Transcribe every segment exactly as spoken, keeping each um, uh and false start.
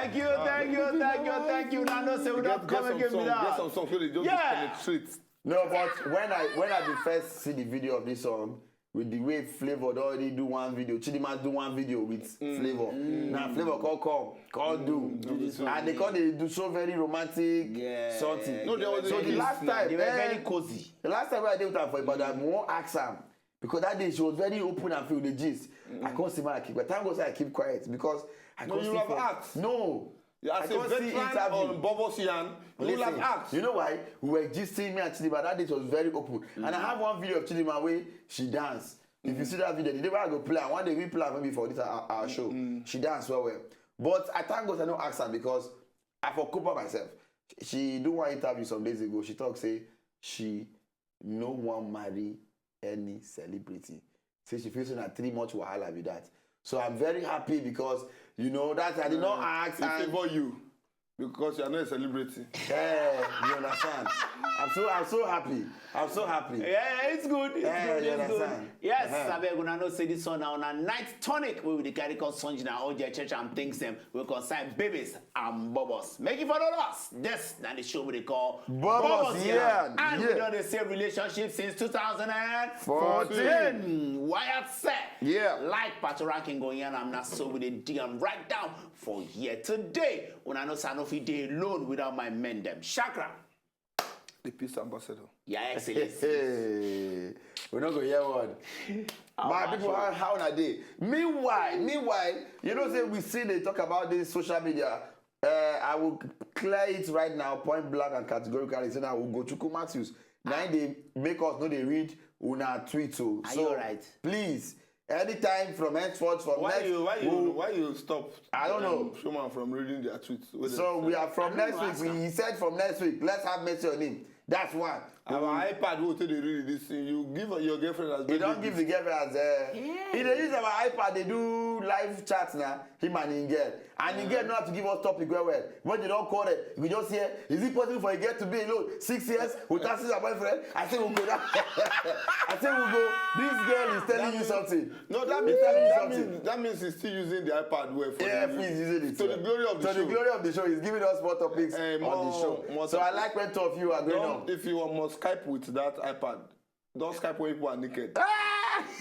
Thank you, thank you, thank you, thank you. Now, no say we Get, don't get come and some give me songs. Get that. Some songs wey dey just Yeah. Penetrate. No, but when I when I bin first see the video of this song with the way Flavour don already do one video, Chidinma do one video with Flavour. Now Flavour come come come do, do this one. And they come dey do so very romantic Yeah. something. No, there was So a the kiss last now. time, They were eh, very cozy. the last time wey I dey with am for Ibadan, we wan ask am because that day she was very open and feel the gist. I come see my keep, but thank God say I keep quiet because I No, come you see have for- asked. No, You I ask a come see veteran interview. On Bubbles Yarn, you will have Listen, asked. You know why? We were gisting, me and Chidinma. That day it was very open. And I have one video of Chidinma where she dance. If you see that video, the day wey I go play, I want to replay maybe for this our, our show. She dance well well. But I thank God I no ask her because I for cope up myself. She do one interview some days ago. She talk say she no wan marry any celebrity. Say she feels na three much wahala be that. So I'm very happy because you know that I did not ask. It And favor you because you are not a celebrity. Yeah, you understand? I'm so I'm so happy. I'm so happy. Yeah, it's good. It's Yeah, good. you It's good. Understand? Yes, Uh-huh. Abeg, una know say this one na una night tonic wey we dey carry come Sunday na all their church and things dem wey concern babies and bubbles. Make you follow us. This na the show we dey call Bubbles Yarn. And we Yeah. don dey save relationship since two thousand and Fourteen. Wired set. Yeah. Like Pato Ranking go yarn am na so we dey dig am right down for here today. Una know say I no fit dey alone without my men dem. Chakra, The peace ambassador. Your Excellency. Hey, we no go hear word. My people, how, how una dey? Meanwhile, meanwhile, you know say we still dey talk about this social media. Uh, I will clear it right now, point blank and categorically. Say now Ugochukwu Matthews. Now they make us know they read una tweet. So, Are so you alright? Please, anytime from henceforth, from Why next, you why you we'll- why you stop? I don't know. Um, Showman from reading their tweets. Wey dem So send. we are from I next don't week. know, We, he said from next week. Let's have mercy on him. That's one. Our iPad wey take dey read this thing, you give your girlfriend as He birthday don't give gift. The girlfriend as uh, he dey use our iPad. They do live chat now. Him and him girl, and him girl know how to give us topic well well. When they don't call it, we just hear. Is it possible for a girl to be alone six years without seeing her boyfriend? I say we go. That. I say we go. This girl is telling you something. No, that He's means telling you that something. means that means he's still using the iPad well for Yeah, the, please use it. to the glory of the To show. The glory of the show is giving us more topics Eh, on more- the show. more So I topics. Like when two of you are going Don't, on. If you must Skype with that iPad, don't Skype when people are naked.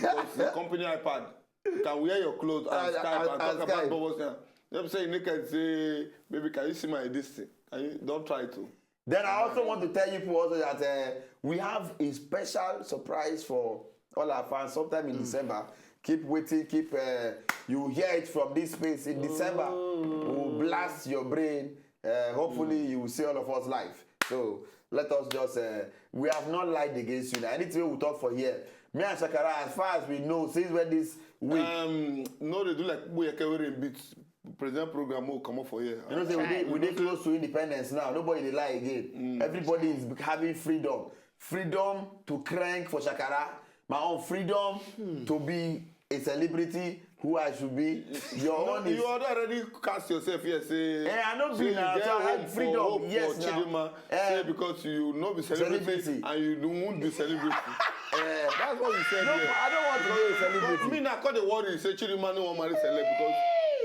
Because the company iPad, you can wear your clothes and And- Skype and, and- talk and about Skype. Bubbles Yarn. Let me say you naked, say, baby, can you see my this thing? Can you, don't try to. Then I also want to tell you people also that uh, we have a special surprise for all our fans sometime in December. Keep waiting, keep uh, you will hear it from this space in December. We will blast your brain. Uh, hopefully, you will see all of us live. So let us just uh, we have not lied against you. Now, anything we talk for here, me and Shakara, as far as we know, since when this week. Um, no, they do like Buyeke wearing beats. Present program will come up for here. You know, say we dey, we dey close to independence now. Nobody dey lie again. Everybody is having freedom. Freedom to crank for Shakara. My own freedom to be a celebrity who I should be. Your No, own is. You already cast yourself here. Say, Eh, I no say be you now, get so I hope have for freedom. hope Yes, for now. Chidinma. Eh. Say because you no be celebrity, Celebrity. And you don't won't be celebrity. Eh, That's what you said. No, Here. I don't want to be a celebrity. But me now call the worry. Say Chidinma no wan marry celeb because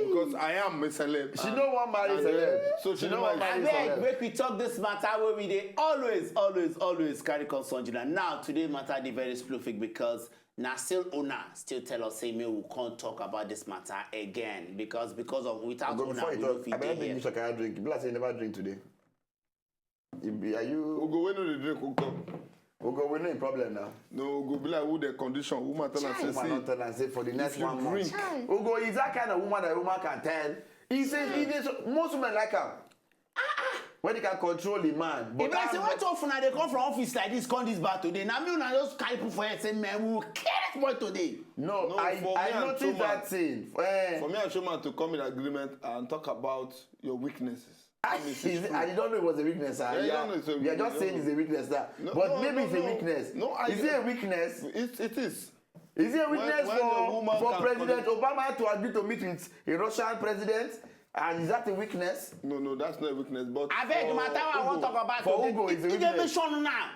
because I am a celeb. She no wan marry And- celeb. So She Chidinma no wan is- marry Abeg, celeb. Make we talk this matter wey we dey always, always, always carry come Sunday. Now today matter dey very specific because na still una still tell us say make we come talk about this matter again because because of without Go una before we you no talk, fit I dey better bring here. you Shakara drink. Be like say you never drink today. You be, are you? Ugo wey no dey drink will come. Ugo, we no in problem now. No, Ugo be like who the condition. Woman tell am say Woman don see. Tell am say for the next You one month. drink. Ugo is that kind of woman that a woman can tell. He says he dey so, most women like am. When he can control the man. If I say that- what of una dey come from office like this, come this bar today? Na me una just carry put for head say man we will kill this boy today. No, No, I for I me and noticed Chuma. That thing. Eh. For me and Showman to come in agreement and talk about your weaknesses. That means it's Is it- true. I didn't know it was a weakness. Sir. Yeah, you Yeah, don't know it's a we are weakness, just saying no. It's a weakness. Sir. No, But no, maybe no, it's a no. Weakness. No, I- Is it a weakness? It, it is. Is it a weakness When- when a for, woman for can President connect- Obama to agree to meet with a Russian president? And is that a weakness? No, no, that's not a weakness. But Abeg, for matter I Ugo- wan talk about for today. Ugo is a It- it dey weakness. mention now.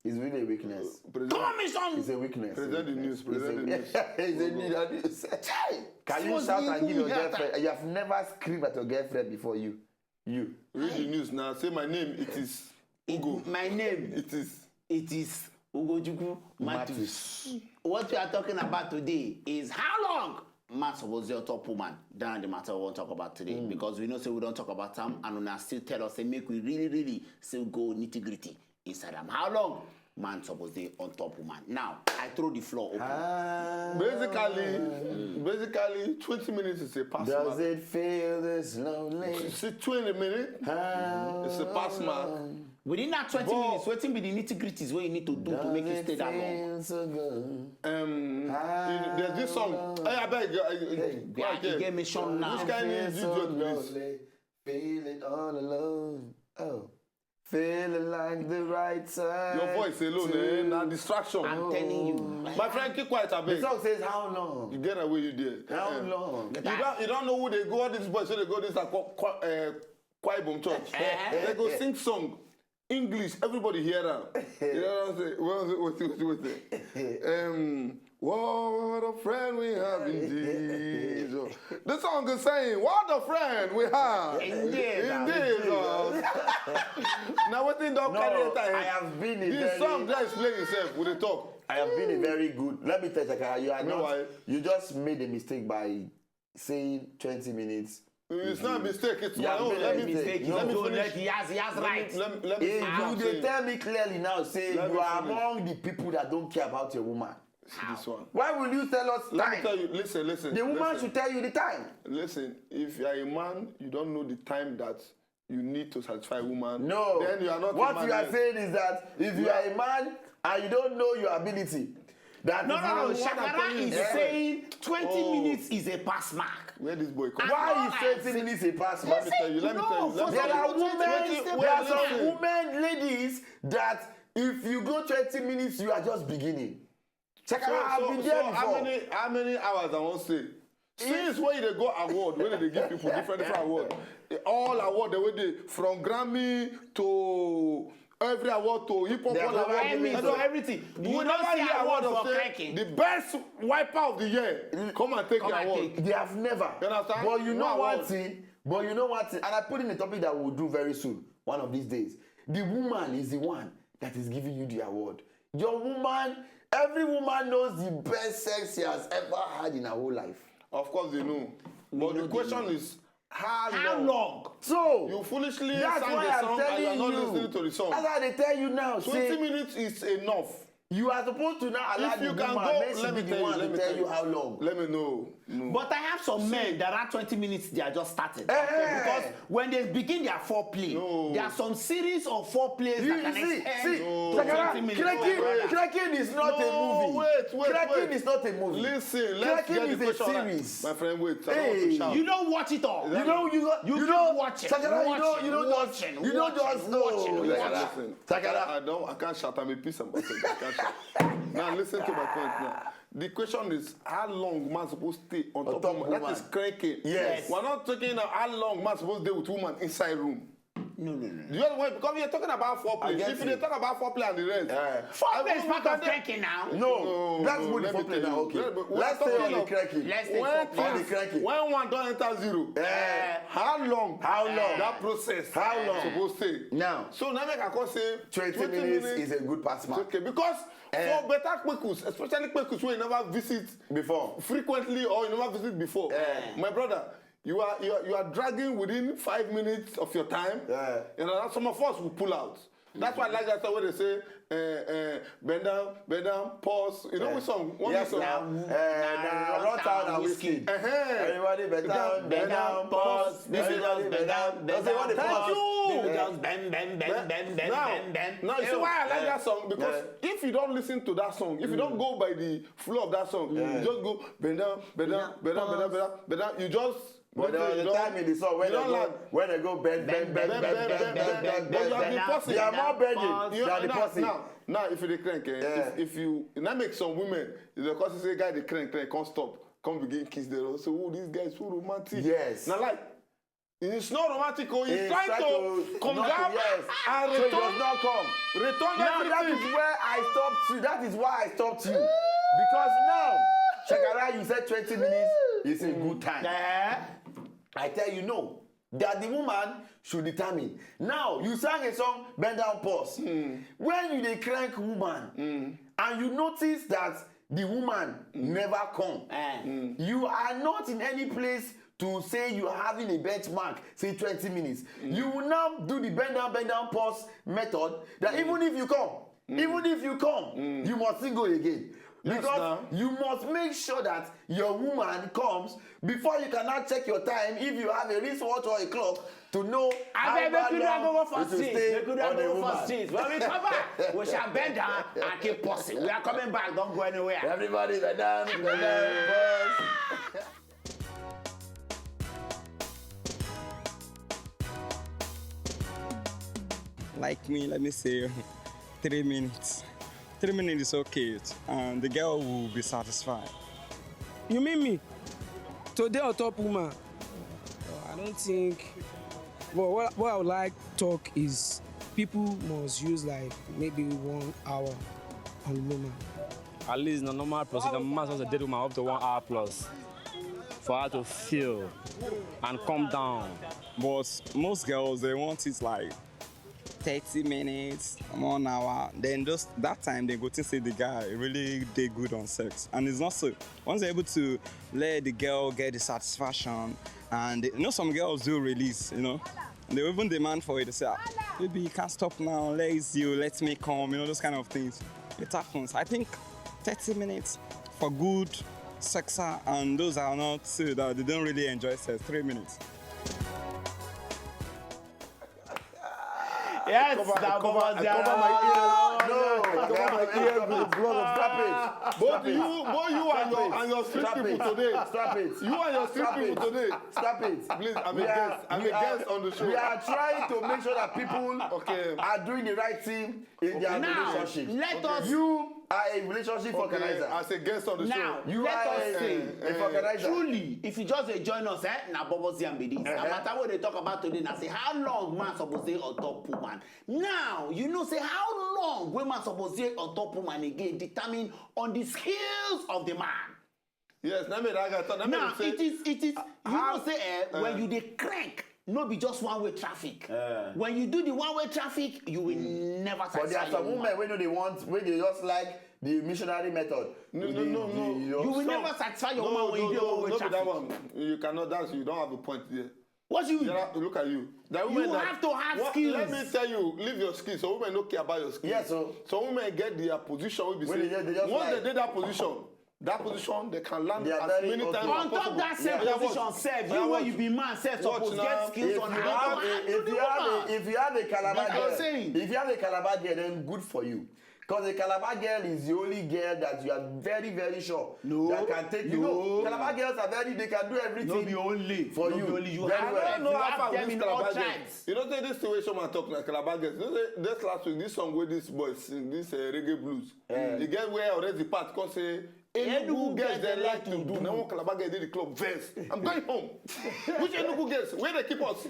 It's really a weakness. Come on, mission. It's a weakness. Present the news. Present the news. It's a need of news. Chai! Can you shout and give your girlfriend? You have never screamed at your girlfriend before, you. You. Read the news now. Say my name. It is Ugo. My name. It is. It is Ugochukwu Matus. What we are talking about today is how long man suppose dey on top woman. That's the matter we wan talk about today, because we know say we don talk about am and una still tell us say make we really, really still go nitty gritty inside am. How long man suppose dey on top woman? Now, I throw the floor open. Basically, basically, twenty minutes is a pass Does mark. It feel this lonely? See, twenty minutes. How It's a pass mark. long Within that twenty But- minutes, wetin be the nitty gritties wey you need to do to does make it it stay that long? Feel so good? Um, it- there's this song. Hey, I beg. I, I, Hey, Yeah, you get mission now. Which kind of Feel so idiot be this? Lonely, feeling all alone. Oh, feeling like the right time. Your voice alone, eh? Na distraction. I'm telling you. My friend, keep quiet, I The beg. Song says, "How long? You get away, you there. How Eh. long?" You don't, you don't know who they go. All these boys, so they go this like Kwa- Kwa- uh, Kwai Bom Church. Eh. They go sing song English. Everybody hear them. You know what I'm saying? Well, wait, wait, wait, wait. Um, what a friend we have in Jesus. The song is saying, "What a friend we have In Jesus. in Jesus." Now, what thing don't carry No, it time? I have been a This very, song that is playing himself with the talk. I have been a very good. Let me tell you, Chakara, you are No, not. why? You just made a mistake by saying twenty minutes. It's not a mistake. It's You my have own. made a Let me mistake. finish. No, Let me So finish. Let he has, he has Let right. me, let me, let me If finish. you I'm dey saying. Tell me clearly now, say Let you me are finish. Among the people that don't care about your woman. See this one. Why will you tell us Let me time? Tell you. Listen, listen. The woman listen. Should tell you the time. Listen, if you are a man, you don't know the time that you need to satisfy a woman. No. Then you are not What a man you are yet. Saying is that if you Yeah. Are a man and you don't know your ability, that No, is no, no. not- Shakara is Yeah. Saying twenty Oh. Minutes is a pass mark. Where this boy come And from? Why all is I twenty say- minutes a pass Let mark? me tell you. Let me No, tell you. Let me for There tell are you. some women, Twenty- there wait, are some listen. Women, ladies that if you go twenty minutes, you are just beginning. Chakara, So, I've so, been so there how before. Many, how many hours I won't say? Since when they go award, when they give people different, different award, all award they will do from Grammy to every award to hip hop They all have award. Emmy, I so don't- everything. You You never don't see hear award awards of for say cracking. The best wiper of the year. Come and take Come your and award. take. They have never. You understand? But you know No one award. Thing. But you know one thing, and I put in a topic that we'll do very soon, one of these days. The woman is the one that is giving you the award. Your woman, every woman knows the best sex she has ever had in her whole life. Of course they know. But the question is, how, How long? So You foolishly that's sang why the I'm song and you telling are not you. Listening to the song. That's why they tell you now. Twenty Say, minutes is enough. You are supposed to now allow If the you can woman. Go, Let she let me be tell the you. One Let to me tell tell you you. How long. Let me know. No. But I have some men that are twenty minutes, they are just starting. Eh. Because when they begin their foreplay, No. There are some series of foreplays You, that you can see, extend see, to Chakara, twenty minutes. Cracking, Wait. Cracking is not No, a movie. Wait, wait, Cracking wait. Is not a movie. Listen, let's Cracking get is the a question. Series. My friend, wait. I Hey. don't want to shout. You don't watch it all. You know, you, You you keep know, watching, Chakara, you know, watching, you know, watching, just, you know, watching, just, watching, oh, watching. Chakara. Listen, Chakara. I don't. I can't shout. I'm a peace ambassador. I can't shout. Now listen to my point. Now the question is, how long man supposed to stay on, On top, top of woman? That woman. Is cranking. Yes. We're not talking now how long man supposed to stay with woman inside room. No, no, no. Do you know why? Because you're talking about foreplay. I get If it. They talk about foreplay and the rest, Eh. Foreplay is I part go of there. Cracking now. No, No, that's no, good let for me tell now. you. Okay, Let me- we're let's stay talking on the of- Cracking. Let's stay When focused. On the things, Cracking. When one don't enter zero, Eh. How long? How long? That process. How long? Supposed to stay. Now, So now make I come say twenty minutes is a good pass mark. Okay, because Eh. For better kpekus, especially kpekus wey you never visit Before. Frequently or you never visit before, Eh. My brother, you are you are, you are dragging within five minutes of your time. Eh. You know, some of us will pull out. That's why I like that song where they say, uh, uh, "Bend down, bend down, pause." You know which song? One Yes, song. Now, uh, now, Run Town and Wizkid. Uh-huh. Everybody bend down, bend down, pause. Baby, Everybody just bend down, bend down, That's what they pause. pause. Thank you. Baby, Yeah. just bend, bend, bend, bend, bend, Now, bend, bend. Now you see why I like that song, because if you don't listen to that song, if you don't go by the flow of that song, you just go bend down, bend down, bend down, bend down, bend down. You just But there was a time in the song when they go, when they go bend, bend, bend, bend, bend, bend, bend, But you have bend. been pausing. They are more bending You than the now, pausing. Now, now, if you dey crank, eh, Yeah. if, if you now make some women, they cause say guy dey crank, crank, come stop, come begin kiss them. So, oh, these guys so romantic. Yes. Now, like, It's not romantic, oh, he's trying to come not down to, yes. And So he return, does not come. return Now that everything. Is where I stopped you. That is why I stopped you. Because now, Shakara, you said twenty minutes is a good time. Eh? I tell you no. That the woman should determine. Now, you sang a song, Bend Down Pause. When you dey crank woman, and you notice that the woman never come, Eh. you are not in any place to say you are having a benchmark, say twenty minutes. You will now do the bend down, bend down, pause method. That even if you come, even if you come, you must still go again. Yes, Because now. You must make sure that your woman comes before you can now check your time if you have a wristwatch or a clock to know how Abeg, make long we do agogo it for will street. stay Make we do on the agogo for woman. Street. When we come back, we shall bend down and keep pausing. We are coming back. Don't go anywhere. Everybody, bend down, bend down, pause. Like me, let me say three minutes. Three minutes is okay, and the girl will be satisfied. You mean me? Today on top woman. Oh, I don't think. But what, what I would like talk is people must use like maybe one hour on the woman. At least na normal procedure. Mama suppose dey date woman up to one hour plus for her to feel and come down. But most girls, they want it like thirty minutes, one hour. Then just that time, they go to say the guy really dey good on sex. And it's not so. Once they're able to let the girl get the satisfaction, and they, you know, some girls do release, you know, they even demand for it. They say, "Ah, baby, you can't stop now. Let you, let me come," you know, those kind of things. It happens. I think thirty minutes for good sex, and those are not, uh, that they don't really enjoy sex, three minutes. Yes, Cover, that cover, was I cover my ear. No, I cover my ear with the blood. Stop it. Both you, both you and your and your street Stop people it. Today. Stop it. You and your street Stop people it. Today. Stop it. Please, I'm We a are- guest. I'm a we are- guest on the show. We are trying to make sure that people Okay. are doing the right thing in their Now, relationship. let us- You are a relationship Okay, vulcanizer. As a guest on the Now, show. You let are us a, say, a vulcanizer. Truly, if you just dey join us, eh, na Bobo Ziam be this. Uh-huh. Na matter wey we dey talk about today na say how long man suppose dey on top woman. Now, you know say how long wey man suppose dey on top woman again determine on the skills of the man. Yes, na me that guy talk. Na me Now, say, it is, it is, you how- know say, eh, when uh, you dey crank, no be just one way traffic. Uh. When you do the one way traffic, you will never But there satisfy are some your women wey no dey want, wey dey just like the missionary method. No, With no, the- no, the- no. your- You will No, never satisfy your no, woman when no, you dey no, one way no be that traffic. One. You cannot. That's, you don't have a point there. What do you? There are, look at you. There are You women that- have to have What- skills. Let me tell you, leave your skills. Some women don't care about your skills. Yes, sir. Some women get their position. Will be When say, they just- they just once like- they did that position, that position they can land They are as very many open. times On as top possible. that same Yeah, position watch. sef, Yeah, you wey watch. You be man sef Watch suppose now. Get skills If on you how have to a, handle if the you have woman. a, if you have a Calabar Because girl, saying- if you have a Calabar girl, then good for you. Because a Calabar girl is the only girl that you are very, very sure No. That can take you. No. Know, Calabar girls are very, they can do everything. No be only. For No you. Be only. You Very have, well. I don't know You how have far them with In Calabar all girls. Tribes. You don't take this situation and talk like Calabar girls. You know say this last week, this song wey this boy sing, this uh, reggae blues. Yeah. The girl wey already part come say, Enugu Enugu girls they like to do. Now one Calabar girl dey the club vex. I'm going home. Which Enugu girls? Where they keep us?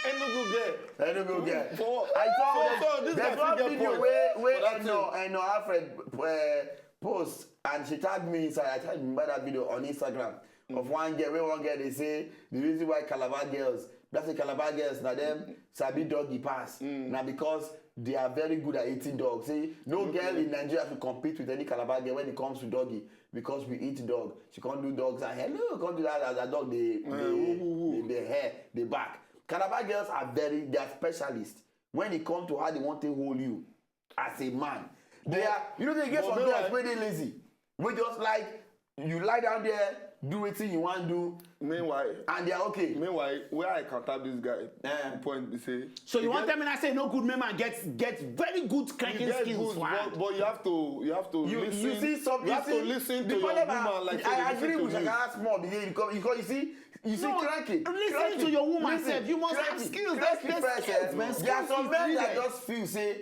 Enugu girl. Enugu girl. For what? I saw So- there's, so this there's guy one fit get video point where where for that Eno thing. Eno Alfred uh, post and she tagged me inside. I tagged me by that video on Instagram of one girl where one girl they say the reason why Calabar girls, that's the Calabar girls, now them sabi doggy pass. Now because they are very good at eating dogs. See, no girl in Nigeria to compete with any Calabar girl when it comes to doggy because we eat dog. She can't do dogs and hello, can't do that as a dog. They they, woo, woo, woo. They, they hair, they back. Calabar girls are very, they are specialists when it comes to how they want to hold you as a man. They are, you know, they get But some meanwhile- girls where they lazy. We just like you lie down there, do what you want to do, Meanwhile, and they are okay. meanwhile, where I can tap this guy, Eh. the point be say. So you he want get- Tell me now say no good men man get get very good he cranking get skills good, for hand. but, but you have to you have to You, listen. You see some, You have see, to listen to the your problem woman I- like I say agree listen with to you. Shakara small because, because you see, you see, No, crank it. Listen Crank to it. Your woman Listen, sef. You must crank have it. Skills. Crank That's it that's first, skills, eh? man. There are Skills some is men that needed. Just feel say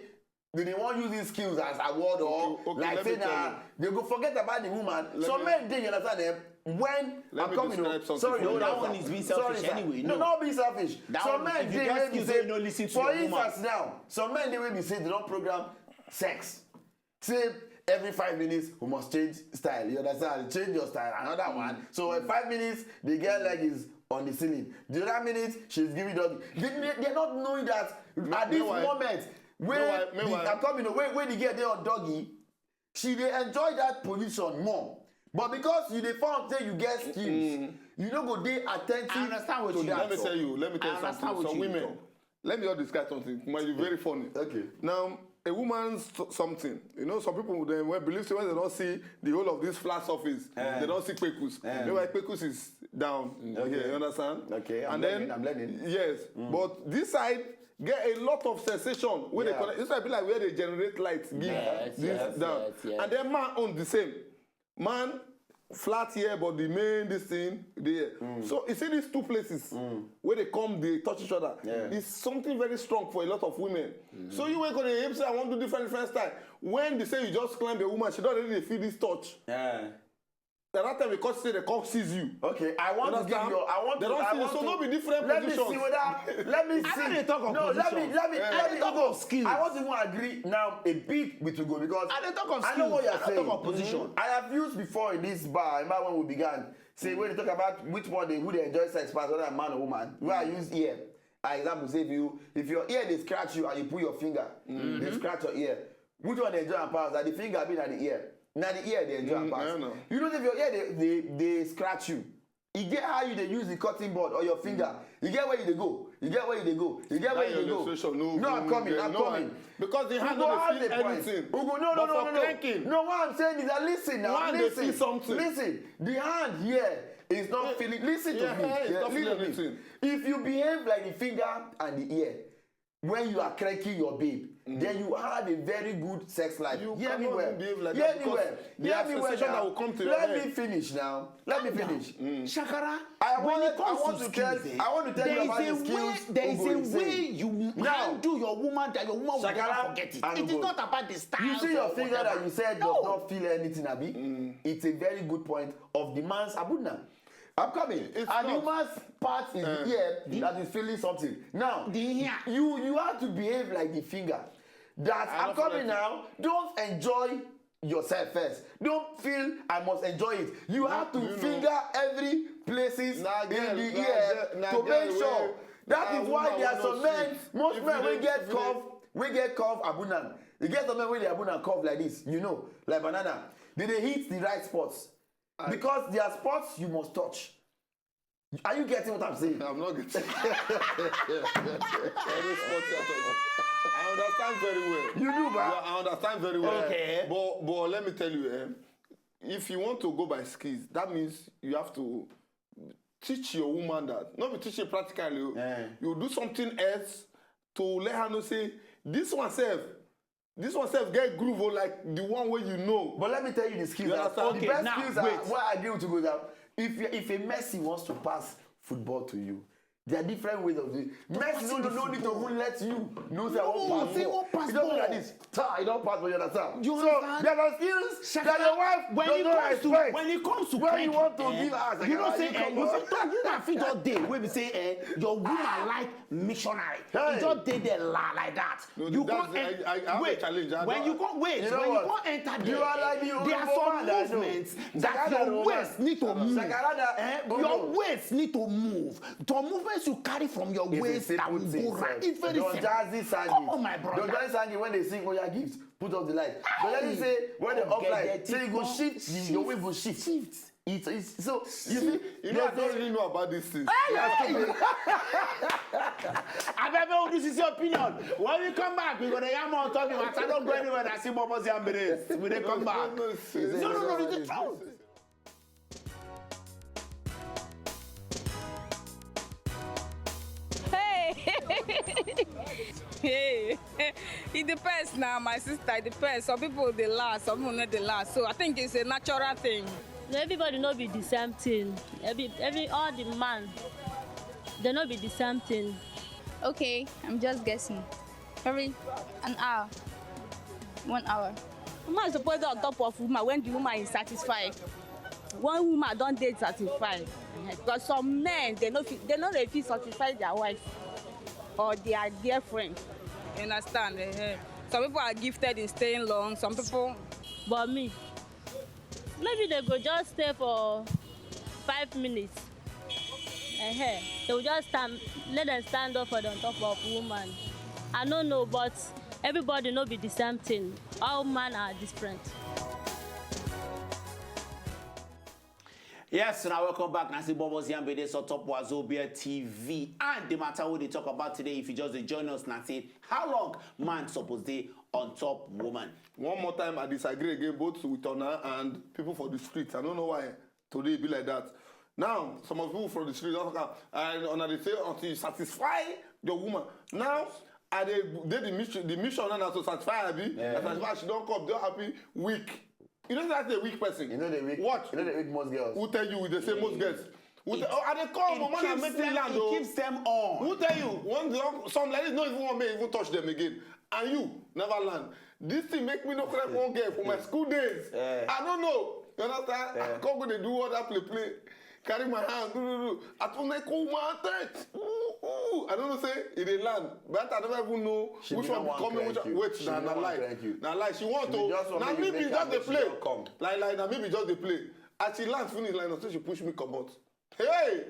Do they want use these skills as award or Okay, okay, like let say me tell na they go forget about the woman? Let Some me- men dey, you understand them? When Let I'm me coming, describe oh, something sorry, for you. hold That on, one sir. is being Sorry, selfish sir. Anyway, No, no. Not being selfish. That Some one, men if you dey get wey be skills, say, you no listen to for your woman. Instance now, some men dey wey be say they don't program sex. Say every five minutes we must change style. You understand? Change your style. Another one. So in five minutes, the girl leg is on the ceiling. The other minute, she's giving doggy. They, they, they're not knowing that at this meanwhile- moment, where Meanwhile- the, meanwhile- I'm coming away where the girl dey on doggy, she dey enjoy that position more. But because you dey found say you get skills, you no go dey attentive I understand what to you- that. Let me tell you. Let me tell I you understand something. What Some you women. Talk. Let me just describe something. It might be very funny. Okay. Now, a woman's s- something. You know, some people they will believe say when they don't see the whole of this flat surface, they don't see pekus. Meanwhile, pekus is down here. You understand? Okay, I'm and learning, then I'm learning. Yes, but this side get a lot of sensation when they Yeah. connect. This side be like where they generate light, give Yes, this yes, down, yes, yes. And then man own the same. Man flat here, but the main this thing there. So you see these two places where they come, they touch each other. Yeah. It's something very strong for a lot of women. So you wake up and say, "I want to do different, different style." When they say you just climb a woman, she don't really feel this touch. Yeah. At that time, because say they come seize you. Okay, I want to give Understand? you. I want They to. don't I see the- want so to, no be different let positions. Me see whether. Let me I see. don't dey talk of No, let me. positions. Let me. I Let dey me talk go. Of skills. I want to even agree now a bit with Ugo because I dey talk of I know what skills. you're I don't saying. Talk of position. I have used before in this bar. Remember when we began? Say when they talk about which one they who they enjoy sex pass, whether man or woman. Where I use ear. I example say if you if your ear they scratch you and you put your finger, they scratch your ear. Which one they enjoy and pass? That the finger be na the ear. Na the ear they enjoy and Mm, pass. I know. You know if your ear they, they, they scratch you. You get how you they use the cutting board or your finger. You get where you they go. You get where you they go. You get where That you they your go. illustration, no, No, I'm no, coming. no, I'm no, coming. Because the hand Ugo no has dey the feel point. Anything. Ugo, no, no, But no, for no, no. clicking, No, what I'm saying is that listen now. One dey Listen. Feel something. Listen. The hand here is not feeling. Listen to Yeah, me. it's not Listen feeling to me. Anything. If you behave like the finger and the ear, when you are cranking your babe, then you have a very good sex life. You Hear me cannot well. even behave like Hear that me because well. the Hear me well. association that Now. Will come to your Let head. Me finish now. Let me finish. Shakara, I when wanted- it comes I want to to tell- skills, eh, I want to tell you there is about a the skills way, there is Ugo a is way saying. You Now, handle your woman that your woman will Shakara never forget it. and It is Ugo. not about the style. You see your Or finger whatever. that you said No. Does not feel anything, Abi? It's a very good point of the man's abudna. I'm coming. It's And not. Human's part is Uh, here that is feeling something. Now, The here. You you have to behave like the finger. That I I'm don't feel coming like now. Don't enjoy yourself first. Don't feel I must enjoy it. You have to You know. Finger every places Nah, girl, in the nah, ear girl, nah, to girl, Make sure. Wey, That nah, is why woman there are wey some no men. Sweet. Most If men you will dey- get if you dey- Cough. We get cough abuna. You get some men wey dey abuna cough like this, you know, like banana. They dey hit the right spots because there are spots you must touch. Are you getting what I'm saying? I'm not getting. I don't spot you at all. I understand very well. You do, ba? Yeah, I understand very well. Okay. But but let me tell you, eh, if you want to go by skills, that means you have to teach your woman that. Not be teaching practically. Oh. Eh. You do something else to let her know say this one self. This one self get groove oh, like the one where you know. But let me tell you the skills. You That, understand? the Okay, best now, skills are wait. What I agree with you go down. If you, if a Messi wants to pass football to you, there are different ways of doing. Messi no no no need to even let you know say I No, wan pass say ball. Wan pass He just look ball. Like this. Ta, he don pass for you understand. You So understand? There are skills that your wife When does it not comes to expect. When it comes to When you cranking, want to eh, give us, you know like, say you eh, come you out. fit talk you na fit just dey wey be say eh, your woman like missionary. Hey. You just dey there la like that. No, You that's- come en- I- I- I have a wait, challenge. I when don't- you come wait, You know when what? You come enter You there, are like the there are Oyibo some man that I know. Movements that Shakara your Oyibo waist man. Need to move. Shakara that Eh, Oyibo. Your waist need to move. Some movements you carry from your It's a waist that simple will thing, go right. sir. It's very Don simple. Jazzy sang Come it. On, my brother. Don Jazzy sang it when they sing Oya Gift. Put up the light. Don Jazzy say when they off light, say you go shift, the, your way go shift. It's, it's so you see. You know, I don't really know about these things. Abeg, make we do sisi opinion. When we come back, we go dey yarn more on top the matter. Don't go anywhere. I see Bobo's yam brains. We dey come back. No, no, No, no, no, it's the truth. Hey! Hey! It depends now, my sister. It depends. Some people dey last, some people no dey last. So I think it's a natural thing. No, everybody no be the same thing. Every, every all the man, they no be the same thing. Okay, I'm just guessing. Probably an hour. One hour. Woman suppose dey on top of woman when the woman is satisfied. One woman don dey satisfied. Because some men, they no fit, they no dey fit satisfy their wife or their girlfriend. You understand? Eh, eh. Some people are gifted in staying long. Some people. But me, maybe they go just stay for five minutes. Uh-huh. They will just stand, let them stand up for the on top of woman. I don't know, but everybody no be the same thing. All men are different. Yes, now welcome back. Nancy Bobos Yambede, so top Wazobia T V. And the matter we dey talk about today, if you just dey join us, Nancy, how long man suppose dey on top woman? One more time, I disagree again, both with Ona and people for the streets. I don't know why today e be like that. Now, some of people from the street don talk am, and Ona dey say until you satisfy your woman. Now, I dey dey the mission, the mission now na to satisfy abi. Yeah. Satisfy, she don come, dey happy, weak. You know that's a weak person. You know the weak. What? You know the weak most girls. Who tell you with the same most girls? Who tell, oh, I dey call mama na make me land o. It keeps them on. Who tell you? One day, some ladies no even want me even touch them again. And you never land. This thing make me no cry one girl for my school days. I don't know. You understand? I come go dey do all that play play. Carry my hand, do do do. I tún make woman touch. Ooh, ooh. I don't know say e dey land. But I never even know which one be coming, which one. Wait, na na lie. Na lie. She want to. Na me be just dey play. Like like na me be just dey play. As she land finish, like na so she push me comot. Hey,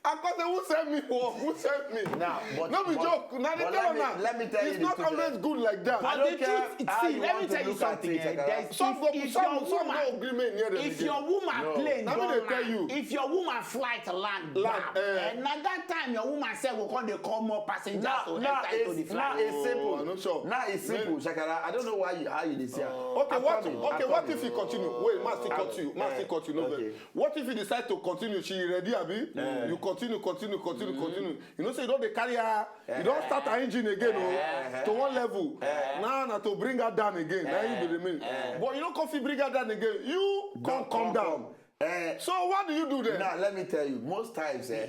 I come say who send me work? Who send me? Now, but, no be joke. Now they tell me, let me tell you, it's not always good like that. But the truth, see, let me tell you something. Eh, some go, some some go agree me near them. If your woman plane don land, if your woman flight land down, eh, na that time your woman sef go come dey call more passengers to enter into the flight. Now it's simple. Now it's simple, Shakara. I don't know why you, how you dey see am. Okay, what? Okay, what if you continue? Wait, man still continue. Man still continue. No vex. What if you decide to continue? She ready, abi? You continue, continue, continue, continue. You know say you don dey carry her, you don start her engine again o, to one level. Now na to bring her down again. Na you be the main. But you no come fit bring her down again. You come come down. So what do you do then? Now let me tell you, most times, eh,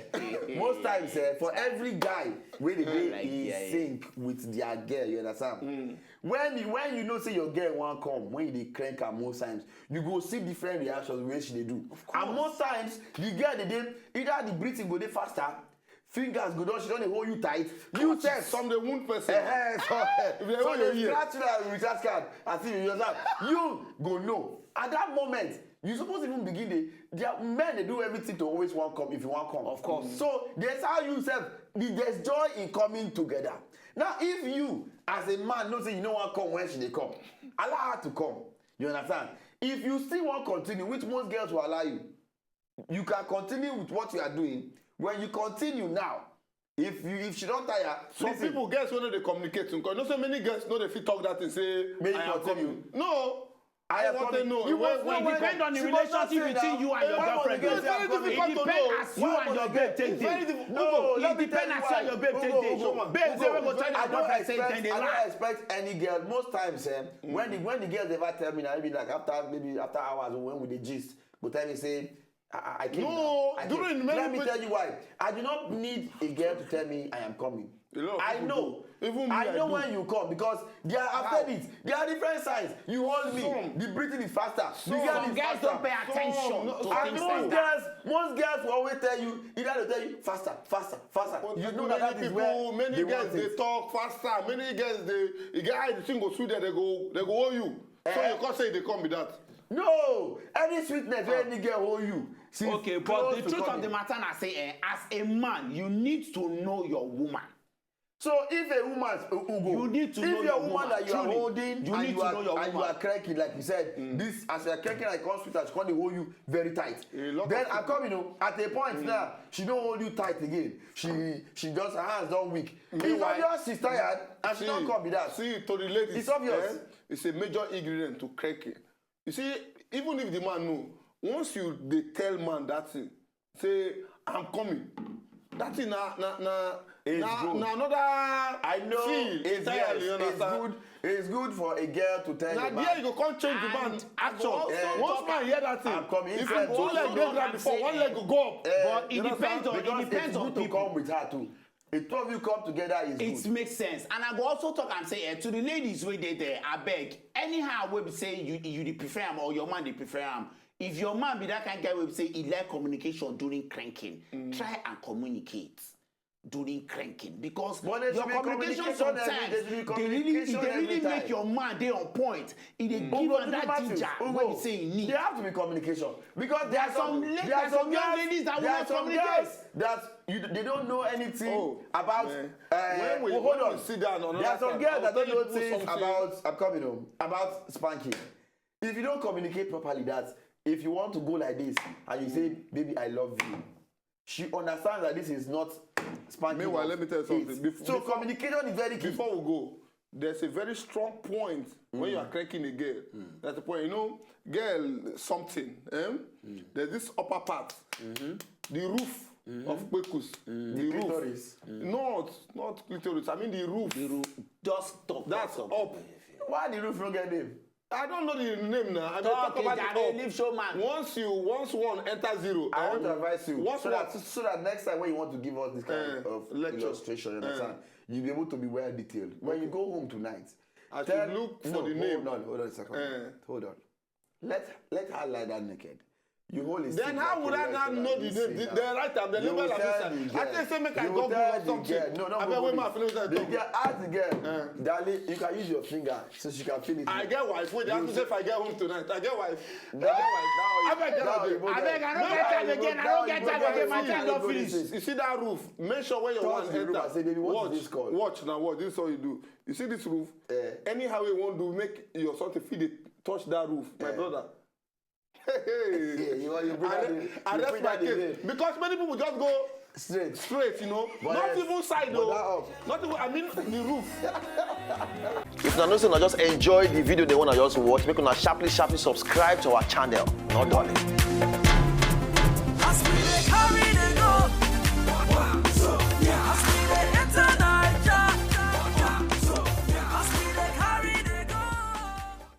most times, eh, for every guy wey dey dey in sync with their girl, you understand? When you, when you know say your girl wan come, when you dey crank am most times, you go see different reactions wey she dey do. And most times, the girl dey dey, either the breathing go dey faster, fingers go don, she don dey hold you tight. You sef, some dey wound person. Eh, eh, so, so dey scratch you like recharge card, as if you just have. You go know. At that moment, you suppose even begin dey, their men dey do everything to always wan come if you wan come. Of course. So there's how you sef, the, there's joy in coming together. Now, if you, as a man, know say you no wan come when she dey come, allow her to come. You understand? If you still wan continue, which most girls will allow you, you can continue with what you are doing. When you continue now, if you, if she don tire, some people, girls wey no dey communicate, because you know say many girls no dey fit talk that thing, say, "I am coming." No. I want to know. It depends on the relationship between you and your girlfriend. It depends as you and your babe take dey. No, it depends as you and your babe take dey. Babe say wey go tell your boyfriend say dem dey lie. I don't expect any girl. Most times, eh, when the, when the girls ever tell me, na maybe like after, maybe after hours when we dey gist, go tell me say, I, I, I came. No, during many. Let me tell you why. I do not need a girl to tell me I am coming. I know. Even me, I know when you come because they are after it. There are different signs. You hold me. The breathing is faster. The girl is faster. Some guys don't pay attention to things like that. And most girls, most girls will always tell you, either they tell you faster, faster, faster. You know that that is where many girls dey talk faster. Many girls dey, e get how the thing go sweet them, they go, they go hold you. So you can't say they come be that. No, any sweetness wey any girl hold you. Okay, but the truth of the matter na say, eh, as a man, you need to know your woman. So if a woman, Ugo, you need to know your woman that you are holding and you are, and you are cranking, like you said, this, as you are cranking, like, come sweet, as she come dey hold you very tight. Then I come, you know, at a point now, she don't hold you tight again. She, she just, her hands don't weak. It's obvious she's tired and she don't come be that. See, to the ladies, it's obvious. It's a major ingredient to cranking. You see, even if the man know, once you dey tell man that thing, say, "I'm coming," that thing na, na, na, na, na another feel entirely, you understand? It's good. It's good for a girl to tell a man. Now there you go come change the man action. Once man hear that thing, if you two leg dey ground before, one leg go go up. But it depends on, it depends on people. Come with her too. The two of you come together is It good. Makes sense. And I go also talk and say, eh, to the ladies wey dey there, abeg, anyhow wey be say you you dey prefer am or your man dey prefer am, if your man be that kind guy wey be say he like communication during cranking, try and communicate during cranking, because But there your should be communication communication every- sometimes there should be dey really e communication dey really every make time. Your man dey on point. E dey give Ugo, am that Matthews, ginger Ugo, wey be say e need. There have to be communication because there There are some la- there are some young ladies that will there are not some communicate. Girls that you, they don't know anything Oh, about. man. Uh, When we- well, hold when on. we sit down another There are some time, girls I'll that tell don't know you people things something. About. I'm coming home. About spanking. If you don't communicate properly, that if you want to go like this and you say, "Baby, I love you," she understands that this is not spanking. Meanwhile, Of let me tell you hate. Something. Bef- So before- communication is very key. Before we go, there's a very strong point when you are cranking a girl. That's the point. You know, girl something. Eh? There's this upper part, the roof of pekus, the, roof. Clitoris. Not not clitoris. I mean the roof. Just talk. That's Talk. Up. Why the roof no get name? I don't know the name now. I mean, Talk talk about jare, the up. Leave show man. Once you once one enter zero. I eh? want to advise you Once so one, that so that next time when you want to give us this kind Eh, of lecture. Illustration, you Eh. Understand? You'll be able to be well detailed when you go home tonight. I should Tell- look for no, the name. Hold on, hold on a second. Eh. Hold on. Let let her lie down naked. You hold it. Then how would I not know the name? The, the right time, the You level will of tell this. the I girl. think say make I You Google will tell or the something. girl. No, no, I no, bet no. when my finish that The talk. Girl, ask the girl. Eh. Darling, you can use your finger so she can feel it. I get wife. Wait, they ask me say if I get home tonight. I get wife. I That- get wife. that- I beg that- that- Oyibo Abeg, I no girl. get time again. I no get time again. My time don See, finish. you see that roof. Make sure when your Touch one the roof enter. And say, "Baby, what Watch, is this called?" Watch now. Watch. This is what you do. You see this roof? Eh. Anyhow you want to make your something fit dey touch that roof, my Eh. Brother. Hey, Yeah, you, you bring I, out re- the- I you rest bring my out the case name. Because many people just go Straight. Straight, you know, But not yes, even side but though. That up. Not even. I mean the roof. If una know say una just enjoy the video they wanna just watch, make una sharply sharply subscribe to our channel. No darling. As we dey carry